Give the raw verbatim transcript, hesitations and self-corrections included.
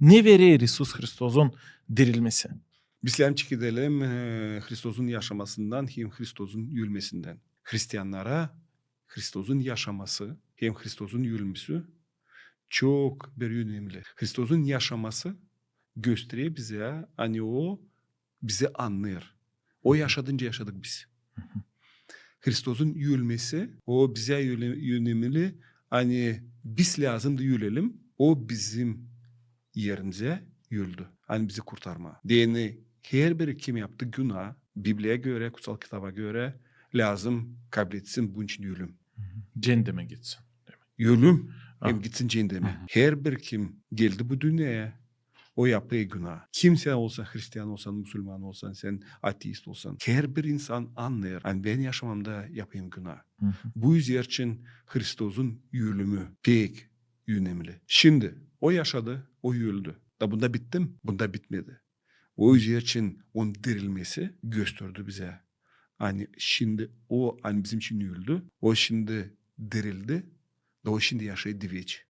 Ne verer İisus Hristozun dirilmesi? Biz lääzım çekedelim e, Hristozun yaşamasından hem Hristozun ölmesindän. Hristiyannara Hristozun yaşaması hem Hristozun ölmesi çok bir önemli. Hristozun yaşaması gösterer bizä, ani o bizi annêêr. O yaşadınca yaşadık biz. Hristozun ölmesi, o bizä ölä önemli, ani biz lääzımdı ölelim, o bizim erimizä öldü. Ani bizi kurtarmaa. Deyni herbir kim yaptı günaa, Bibliyaya görä, Kutsal Kitaba görä, lääzım kabletsin bunun için ölüm. Cendeme gitsin. Ölüm hem gitsin cendeme. Herbir kim geldi bu dünneyä, o yapêr günaa. Kim sän olsan, hristiyan olsan, musulman olsan, sän ateist olsan, herbir insan annêêr, ani bän yaşamamda yapêrım günaa. Bu üzerçin Hristozun ölümü pek önemli. Şindi o yaşadı, o öldü. Da bunda bitti mi? Bunda bitmedi. O üzerçin onun dirilmesi gösterdi bizä, ani şindi o, ani bizim için öldü, o şindi dirildi, da o şindi yaşêêr diveç.